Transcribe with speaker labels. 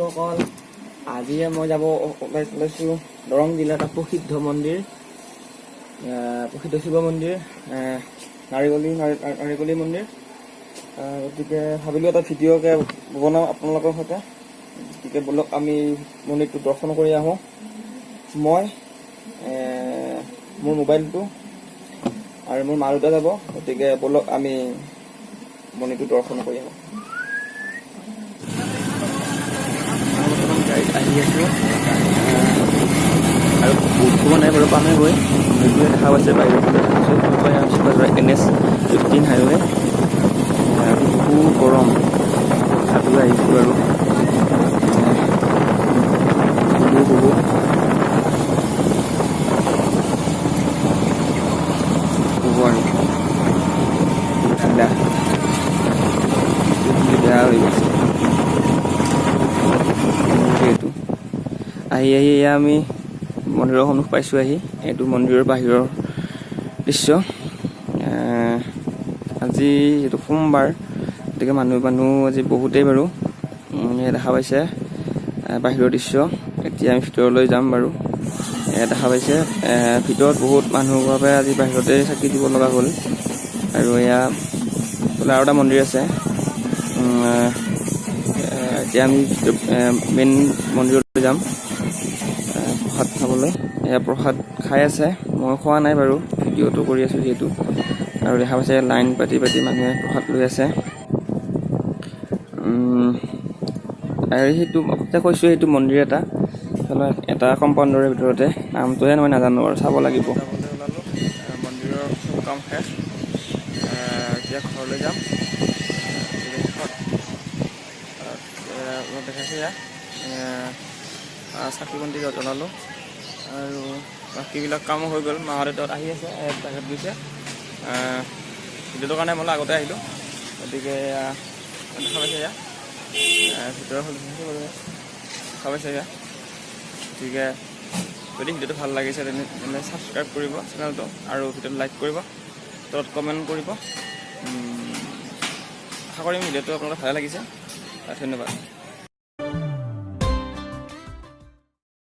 Speaker 1: বন্ধুসকল, আজি মই যাব ওলাইছোঁ দৰং জিলাৰ এটা প্ৰসিদ্ধ মন্দিৰ, প্ৰসিদ্ধ শিৱ মন্দিৰ, নাৰিকলি মন্দিৰ। গতিকে ভাবিলোঁ এটা ভিডিঅ'কে বনাওঁ আপোনালোকৰ সৈতে। গতিকে ব'লক, আমি মন্দিৰটো দৰ্শন কৰি আহোঁ। মই, মোৰ মোবাইলটো আৰু মোৰ মা দেউতা যাব। গতিকে ব'লক, আমি মন্দিৰটো দৰ্শন কৰি আহোঁ। মই বৰ্তমান গাড়ীত আহি আছোঁ আৰু বহুত সময় নাই বাৰু, পামেগৈ। মন্দিৰটোৱে দেখা পাইছে বাহিৰৰ ফালে। NH 15 highway. আৰু বহুত গৰম, সাঁতুৰি আহিছোঁ আৰু ধূলো বহুত হ'ব আৰু ঠাণ্ডা, বেয়া হৈ গৈছে এইটো। আহি আহি এয়া আমি মন্দিৰৰ সন্মুখ পাইছোঁ আহি। এইটো মন্দিৰৰ বাহিৰৰ দৃশ্য। আজি যিহেতু সোমবাৰ, গতিকে মানুহ মানুহ আজি বহুতেই বাৰু। এয়া দেখা পাইছে বাহিৰৰ দৃশ্য। এতিয়া আমি ভিতৰলৈ যাম বাৰু। এয়া দেখা পাইছে, ভিতৰত বহুত মানুহৰ বাবে আজি বাহিৰতে চাকি দিব লগা হ'ল। আৰু এয়া বোলে আৰু এটা মন্দিৰ আছে। এতিয়া আমি মেইন মন্দিৰলৈ যাম প্ৰসাদ খাবলৈ। এয়া প্ৰসাদ খাই আছে, মই খোৱা নাই বাৰু, ভিডিঅ'টো কৰি আছোঁ যিহেতু। আৰু দেখা পাইছে, লাইন পাতি পাতি মানুহে প্ৰসাদ লৈ আছে। আৰু সেইটো এতিয়া কৈছোঁ, সেইটো মন্দিৰ এটা ইফালে এটা কম্পাউণ্ডৰে ভিতৰতে। নামটোহে মই নাজানো আৰু, চাব লাগিব। যাবলৈ ওলালোঁ, মন্দিৰৰ চব কাম শেষ, এতিয়া ঘৰলৈ যাম। শেষত অলপ দেখাইছে, এয়া চাকি বন্তি জ্বলালোঁ আৰু বাকীবিলাক কামো হৈ গ'ল। মাহঁতে তাত আহি আছে, বাহিৰত গৈছে। ভিডিঅ'টোৰ কাৰণে মই আগতে আহিলোঁ। গতিকে এয়া দেখা পাইছে, এয়া ভিতৰৰ হ'ল বাৰু, দেখা পাইছে এয়া। গতিকে যদি ভিডিঅ'টো ভাল লাগিছে, তেনে ছাবস্ক্ৰাইব কৰিব চেনেলটো আৰু ভিডিঅ'টো লাইক কৰিব, তলত কমেণ্ট কৰিব। আশা কৰিম ভিডিঅ'টো আপোনালোকৰ ভালে লাগিছে। ধন্যবাদ।